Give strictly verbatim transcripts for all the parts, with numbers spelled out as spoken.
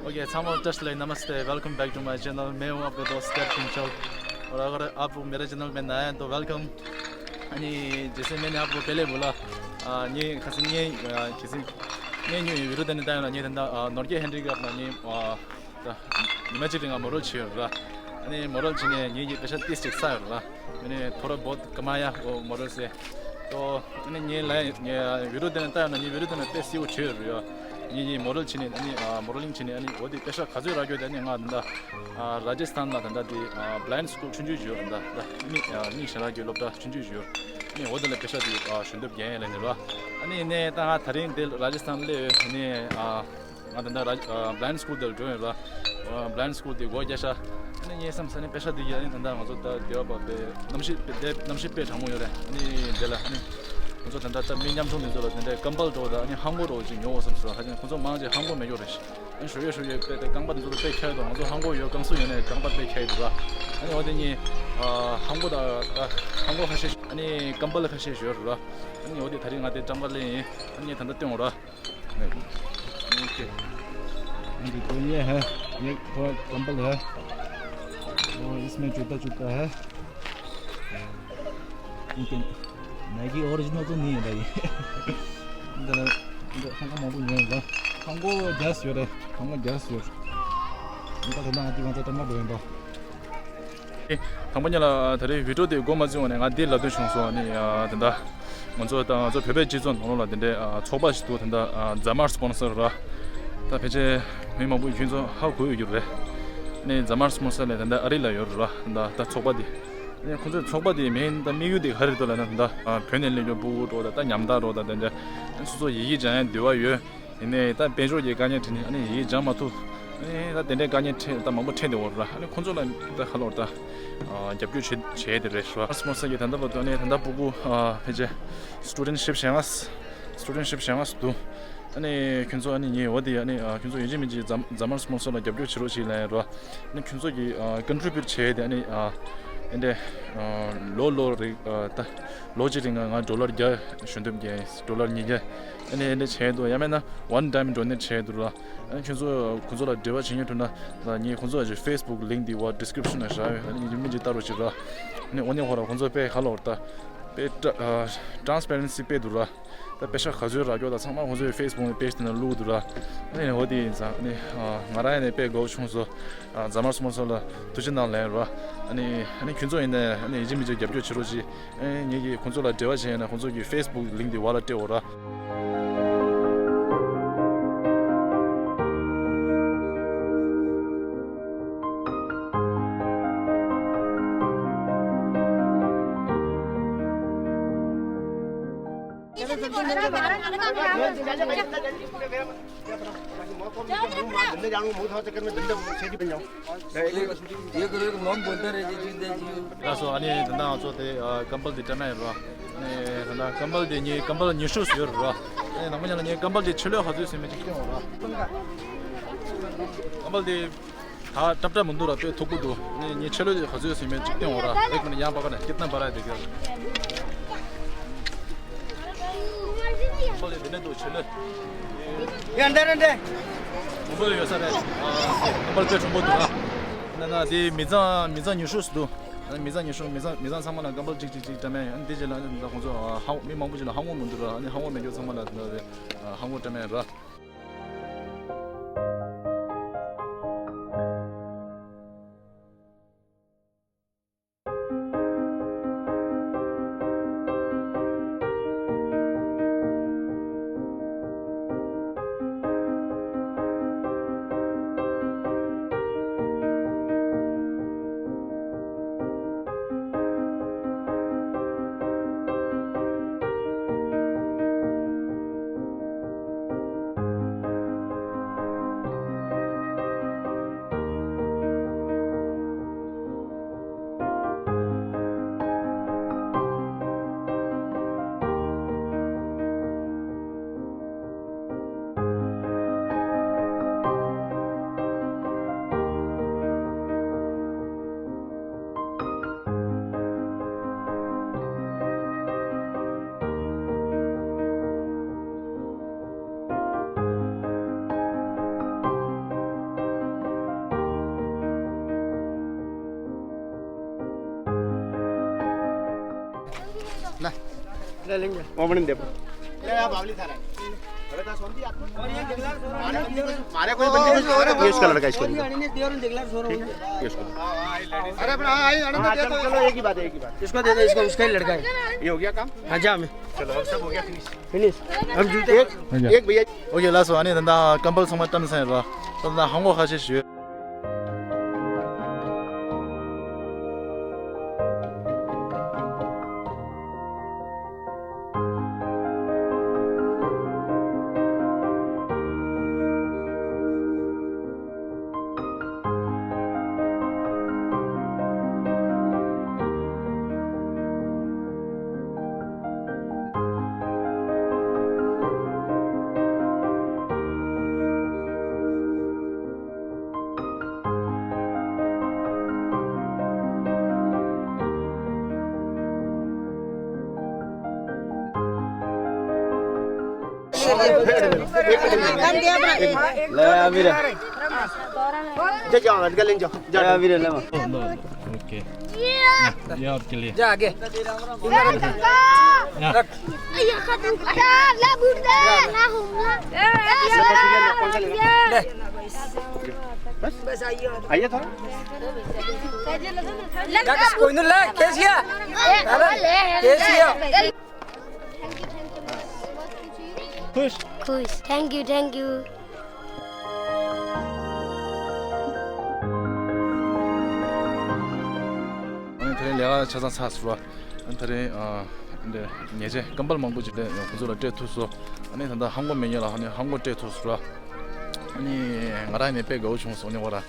ओके, ཚང་མ་བཀྲ་ཤིས་བདེ་ལེགས། नमस्ते, welcome back to my channel। मैं हूं आपका दोस्त कैप्टन चौक। और अगर आप मेरे चैनल में नए हैं तो वेलकम। अनि जैसे मैंने आपको पहले बोला, ཨ་ངས་ཁ་སང་ངས་ཨ་ཁ་སང་ངས་ཉོས་ཡོད་རུ་དེ་ནས་ད་ཡོང་ལ་ངས་ད་ལྟ་ཨ་ནོར་རྒྱས་ཧན་ཌི་ཀ་རབ་ལ་ངས་ཨ་ད་ཉི་མ་གཅིག་རིང་ང་མོ་ཌེལ་བྱས་ཡོད་ར། ཨ་ནི་མོ་ཌེལ་བྱས་ནས་ངས་ཀྱི་པེ་ཤ་ཏིས་ཅིག་བསགས་ཡོད་ར། मैंने थोड़ा बहुत कमाया वो मॉडल से। तो ཨ་ནི་ངས་ལ་ངས་བི་ཌི་ཡོ་དེ་ནས་ལྟ་ཡོང་ན་ངས་བི་ཌི་ཡོ་དེ་ནས་དཔེ་སྲིད་པོ་བྱས་ཡོད་རེད་ཡ། ངས་ངས་མོ་ཌེལ་བྱས་ནས་ཨ་ནི་ཨ་མོ་ཌེ་ལིང་བྱས་ནས་ཨ་ནི་འོ་དེ་པེ་ཤ་ག་ཚོད་རག་རྒྱུ་དེ་ཨ་ནི་ང་ད་ལྟ་ཨ་ར་ཇི་སི་ཐན་ལ་ད་ལྟ་དེ་ཨ་བྷ་ལའིན་ཌི་སི་ཀུལ་ཆུང་ཆུང་ཞིག་ཡོད་ར། ད་ད་མིག་ཨ་མིག་ཞན་རག་གི་སློབ་གྲྭ་ཆུང་ཆུང་ཞིག་ཡོད། ཨ་ནི་འོ་དེ་ལ་པེ་ཤ་དེ་ཨ་ཞལ་འདེབས་རྒྱག་ཡས་ལ་ནི་ར། ཨ་ནི་ནས་ད་ང་དེ་རིང་དེ་ར་ཇི་སི་ཐན་སླེབས་ཡོད། ཨ་ནི་ཨ། ང་ད་ལྟ་ར་ཨ་བྷ་ལའིན་ཌི་སི་ཀུལ་དེར་འགྲོ་ཡོད་ར། ཨ་བྷ་ལའིན་ཌི་སི་ཀུལ་དེ་སྒོ་རྒྱག་ཤག་ཨ་ནི་ངས་བསམ་ས་ནི་པེ་ཤ་དེ་གི་ཨ་ནི་ད་ལྟ་ང་ཚོ་ད་སྡེ་བ་པ་དཔེ་གནམ་གཤིས་དཔེ་དེ་གནམ་གཤིས་དཔེ་གྲང་མོ་ཡོད་རེད། ཨ་ནི་དེ་ལ་ཨ་ནི་ང་ཚོ་ད་ལྟ་ད་མི་ཉམ་ཆུང་དེ་ཚོ་ལ་དེ་འདྲའི་ཀམ་བལ་འདྲ་བོ་དང་ཨ་ནི་ཧང་གོ་འདྲ་བོ་ཅིག་ཉོ་འོ་བསམ་སོང་། ཧ་ཅང་ཁོང་ཚོ་མང་ཆེ་ཧང་གོ་མེད་ཡོད་རེད། ཨ་ནི་ཞོ་ཡོད་ཞོ་ཡོད་དཔེ་དེ་རྐང་པ་དེ་ཚོ་ལ་དཔེ་ཁྱེར་འདུག་ང་ཚོ་ཧང་གོ་ཡོད་རྐང་སུ་ཡོད་ནས་རྐང་པ་དཔེ་ཁྱེར་འདུག་ར། ཨ་ནི་འོ་དེ་གཉིས་ཨ་ཧང་གོ་དང་ད་ཧང་གོ་ཁ་ཤས་ཨ་ནི་ཀམ་བལ་ཁ་ཤས་ཞོ་རུ་ར། ཨ་ནི་འོ་དེ་ད་རིང་ང་དེ་ཀྲང་ཀ་ལེན་ཡིན། ཨ་ནི་ད་ལྟ་སྟོན་འོ་ར། ओके। ये तो ये है, ये थोड़ा कंबल है। और इसमें जूता, जूता है। ये क्या, नाइकी ओरिजिनल तो नहीं है भाई। इधर, इधर, ཧང་གོ་མང་པོ་ཉོས་ཡོད་ལ། ཧང་གོ་རྒྱ་སེ་ཡོད་རེད། ཧང་གོ་རྒྱ་སེ་ཡོད། འདི་ད་ད་ང་དེ་གང་ཚ་ཏྲ་མ་འགྲོ་ཡིན་པ། དང་པོ་ཉིད་ལ་ད་རེས་བི་ཌི་ཡོ་དེ་འགོ་མ་བཙུགས་པ་ནས་ང་འདི་ལབ་འདོད་བྱུང་སོང་། ཨ་ནི་ད་ལྟ་ང་ཚོ་ད་ང་ཚོ་བོད་པའི་སྤྱི་ཚོགས་ནང་ལོགས་ལ་དེ་འདྲའི་ཚོགས་པ་ཞིག་འདུག་ད་ལྟ་རྫ་དམར་སི་པོན་སར་ར། ད་ཕལ་ཆེར་མི་མང་པོ་ཁྱོད་ཚོ་ཧ་གོ་ཡོད་རྒྱུ་རེད། ཨ་ནི་རྫ་དམར་སི་པོན་སར་ལས་ད་ལྟ་ཨ་རི་ལ་ཡོད་ར། ད་ད་ཚོགས་པ་དེ་ཨ་ནི་ཁོང་ཚོའི་ཚོགས་པ་དེ་མིང་ད་དམིགས་ཡུལ་དེ་ག་རེ་འདུག་ལབ་ན། ད་ལྟ་བོད་ནས་སླེབས་མཁན་སྤུ་གུ་འདྲ་བོ་ད་ད་ཉམ་ཐག་འདྲ་བོ་ད་དེ་འདྲ་སོ་སོ་ཡི་གེ་སྦྱང་ཡ་འདོད་པ་ཡོད། ཡིན་ནའི་ད་དཔལ་འབྱོར་གྱི་དཀའ་ངལ་འཕྲད་ནས་ཨ་ནི་ཡི་གེ་སྦྱང་མ་ཐུབ། ཨ་ནི་ད་དེ་འདྲའི་དཀའ་ངལ་འཕྲད་ད་མང་པོ་འཕྲད་བསྡད་ཡོད་ར། ཨ་ནི་ཁོང་ཚོ་ལ་ད་ག་ལོར་ད་རྒྱབ་སྐྱོར་བྱེད་བྱེད་དེ་རེད་ཤག་སི་པོན་སར་གྱི་ད་ལྟ་བར་དུ་ཨ་ནི་ད་ལྟ་སྤུ་གུ་ཕལ་ཆེར་སི་ཊུ་ཌེན་ཊི་ཤིབ་བྱེད་ང་སི་ཊུ་ཌེན་ཊི་ཤིབ་བྱེད་ང་སི་འདུག་ཨ་ནི་ཁྱོད་ཚོ་ཨ་ནི་ངའི་འོ་དེ་ཨ་ནི་ཁྱོད་ཚོ་ཡིན་གཅིག་མིན་གཅིག་རྫ་དམར་སི་པོན་སར་ལ་རྒྱབ་སྐྱོར་བྱེད་རོགས་བྱེད་ལབ་ཡ་ར། ཨ་ནི་ཁྱོད་ཚོ་གི་ཀོན་ཊི་རི་བིའུ་ཊི་བྱས་ཏེ་ཨ་ནི་ཨ་འདྲ་ལོ་ལོ་རེ་ད་ལོ་གཅིག་རིང་ང་ང་ཌོ་ལར་བརྒྱ་ཞུ་འདོད་ཀྱི་ཌོ་ལར་ཉིས་བརྒྱ་ཨ་ནི་ཨ་འདྲ་བྱས་འདུག་ཡང་མིན་ན་ཝན་ཊའིམ་ཌོ་ནེཊ་བྱས་འདུག་ར། ཨ་ནི་ཁྱོད་ཚོ་ཁོང་ཚོ་ལ་འབྲེལ་བ་བྱེད་མཁན་འདུག་ན་ད་ངས་ཁོང་ཚོ་ཨ་ཅེ་ཕེ་སི་བུག་ལིང་ཀི་འདི་བ་ཌི་སི་ཀི་རིབ་ཤན་ལ་བཞག་ཡོད། ཨ་ནི་ཡིན་གཅིག་མིན་གཅིག་ལྟ་རོགས་བྱེད་ར། ཨ་ནི་འོ་ནི་ཧོ་ར་ཁོང་ཚོ་དཔེ་ག་ལོར་ད་དཔེ་ཊ་ཊ་རན་སི་པེ་འདུག་ར། ད་པེ་ཤ་ག་ཚོད་རག་རྒྱུ་ད་ཚང་མ་ཁོང་ཚོའི་ཕེ་སི་བུག་པེ་ཇི་དེ་ན་བླུགས་འདུག་ར། ཨ་ནི་འོ་དེ་ཡིན་ཙང་ཨ་ནི་ང་རང་ཡང་ནས་དཔེ་དགའ་བོ་བྱུང་སོང་། རྫ་དམར་སི་པོན་སར་ལ་ཐུགས་རྗེ་གནང་ལན་ར། ཨ་ནི་ཨ་ནི་ཁྱོད་ཚོ་ཡིན་ནས་ཨ་ནི་ཡིན་གཅིག་མིན་གཅིག་རྒྱབ་སྐྱོར་བྱེད་རོགས་གྱིས། ཨེ་ངེད་ཀྱིས་ཁོང་ཚོ་ལ་འབྲེལ་བ་བྱས་ཡིན་ན་ཁོང་ཚོ་གི་ཕེ་སི་བུག་ལིང་ཀི་འདི་བ་ལ་སྤྲད་འོ་ར། ये करो, एक नॉन बोलता रहे जी, जी, दे जी। ལགས་སོ། ཨ་ནི་ད་ལྟ་ང་ཚོ་དེ་ཨ་ཀམ་བལ་དེ་སྤྲད་ན་ཡིན་རོ། ཨ་ནི་ད་ལྟ་ཀམ་བལ་དེ་ངའི་ཀམ་བལ་ཉི་ཤུ་ཡོད་རོ། ཨ་ནི་ནང་མི་ཉག་ལ་ངའི་ཀམ་བལ་དེ་ཕྱི་ལོགས་ག་ཚོད་ཟིན་མེད་ཅིག་སྟོན་འོ་རོ། ཀམ་བལ་དེ་ད་སྲབ་སྲབ་མི་འདུག་ར། དཔེ་མཐུག་པོ་འདུག་ཨ་ནི་ངའི་ཕྱི་ལོགས་དེ་ག་ཚོད་ཟིན་མེད་ཅིག་སྟོན་འོ་ར། ཨེག་མིན་ཡང་པ་ག་ནས་སྐྱིད་ན་པ་ར་དེ་ག་ཁོ་ལས་དེ་ནས་འདུག་ཕྱི་ལོགས། ཡ་འདྲ་རེད་འདྲ། གྲུང་པོ་ཡོད་ས་རེད། ཨ་ནི་པར་དཔེ་གྲུང་པོ་འདུག་ཨ། ན་ན་དེ་མི་ཚང་མི་ཚང་ཉི་ཤུ་ཙམ་འདུག་ཨ་ནི་མི་ཚང་ཉི་ཤུ། མི་ཚང་མི་ཚང་ཚང་མ་ལ་ཀམ་བལ་གཅིག་གཅིག་གཅིག་སྤྲད་མེད། ཨ་ནི་དེ་རྗེས་ལ་ཨ་ནི་ད་ཁོང་ཚོ་ཧ་མི་མང་པོ་ཅིག་ལ་ཧ་གོ་མི་འདུག་ར། ཨ་ནི་ཧ་གོ་མེད་རྒྱུ་ཚང་མ་ལ་ད་ཧ་གོ་སྤྲད་མེད་ར། ला, ले लेंगे। वो बने दे। ले यार, बावली थारा। अरे, का सोंती आप? और ये दिखला, सोरा, मारे कोई बंदे को, ये इसका लड़का, इसको दे दो। अरे, ये दिखला, सोरा, ये इसको दे दो। अरे, अपना, हाँ, हाँ, चलो, चलो, एक ही बात है, एक ही बात। इसको दे दो, इसको, उसका ही लड़का है। ये हो गया काम? हाँ, जा मैं। चलो, अब सब हो गया, finish। Finish। हम जूते एक, एक भैया। OK, last one, ད་ལྟ་ཀམ་པལ་ཚང་མ་བཀྲམ་ཚར་ར། ད་ལྟ་ཧང་གོ་ཁ་ཤས་ཞུ། ले अभी रे। जा, जा, लड़का लेने जाओ। जा। ले अभी रे, ले। OK। ये आपके लिए। जा आगे। रख। ले। बस? बस आइए। आइए थोड़ा। ले, कोई नहीं, ले, कैसे है? कैसे है? खुश। खुश। Thank you, thank you. ཨ་ནི་དེ་རིང་ལས་ཀ་ཆ་ཚང་ཚར་སོང་བ། ཨ་ནི་དེ་རིང་ཨ་འདི་ཉེས་ཆད་ཀམ་པལ་མང་པོ་ཅིག་སྤྲད་ཡོང་ཁོ་ཚོ་ལ་སྤྲད་ཐུབ་སོང་། ཨ་ནི་ད་ལྟ་ཧང་གོ་མེད་མཁན་ལ་ཨ་ནི་ཧང་གོ་སྤྲད་ཐུབ་སོང་ར། ཨ་ནི་ང་རང་ནས་དཔེ་དགའ་བོ་བྱུང་སོང་ནི་བ་ར། ཨ་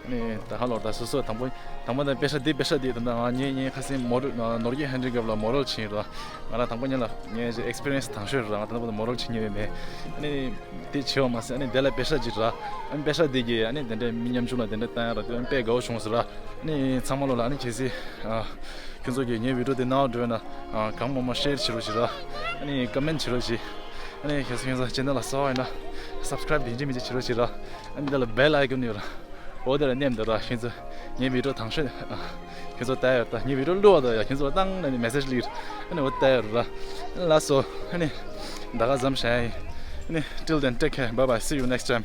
ནི་ད་ཧ་ལོ་ད་སོ་སོ་དང་པོ་དང་པོ་ད་དཔེ་ཤ་འདི་དཔེ་ཤ་འདི་ད་ལྟ་ང་ངས་ངས་ཁ་སང་མོ་རོ་ནོར་གྱི་ཧན་རི་གབ་ལ་མོ་རོལ་ཕྱིན་ར། ང་རང་དང་པོ་ཉིད་ལ་ངས་ཨེག་སི་པི་རི་ཡན་སི་དང་ཤོས་ར། ང་ད་ལྟ་བར་དུ་མོ་རོལ་ཕྱིན་མྱོང་མེད། ཨ་ནི་དེ་བྱེད་པ་མ་ཟད་ཨ་ནི་དེ་ལ་དཔེ་ཤ་ཅིག་ར། ཨ་ནི་དཔེ་ཤ་འདི་གིས་ཨ་ནི་དེ་འདྲའི་མི་ཉམ་ཆུང་ལ་དེ་འདྲ་བཏང་ཡ་ར། དེ་དཔེ་དགའ་བོ་བྱུང་སོང་ར། ཨ་ནི་ཚང་མ་ལོ་ལ་ཨ་ནི་གལ་སྲིད་ཨ་ཁྱོད་ཚོ་གིས་ངའི་བི་ཌི་ཡོ་དེ་སྣང་བ་འགྲོ་ཡོད་ན་ཨ་གང་མང་མང་ཤེར་བྱེད་རོགས་བྱེད་ར། ཨ་ནི་ཀོ་མེན་ཊི་བྱེད་རོགས་བྱེད། ཨ་ནི་གལ་སྲིད་ཁྱོད་ཚོ་ཅེ་ནལ་ལ་གསར་པ་ཡིན་ན་སབ་སི་ཀ་རའིབ་དེ་འདྲ་མི་འདྲ་བྱེད་རོགས་བྱེད་ར། ཨ་ནི་དེ་ལ་བེལ་ཨའི་ཀོན་ཡོད་ར། འོ་དེ་ལ་མནན་དང་ར། ཁྱེད་ཚོ་ངའི་བི་ཌི་ཡོ་དང་ཤོས་ཁྱེད་ཚོ་ལྟ་ཡོད་ད། ངའི་བི་ཌི་ཡོ་བླུགས་པ་དང་ཡ་ཁྱེད་ཚོ་བཏང་ན་ནི་མེ་སེ་ཇི་སླེབས། ཨ་ནི་འོ་ལྟ་ཡོད་ར། ལགས་སོ། ཨ་ནི་ད་ག་ཙམ་བྱ་ཡ་ཡིན། ཨ་ནི་till then, take care, bye bye, see you next time.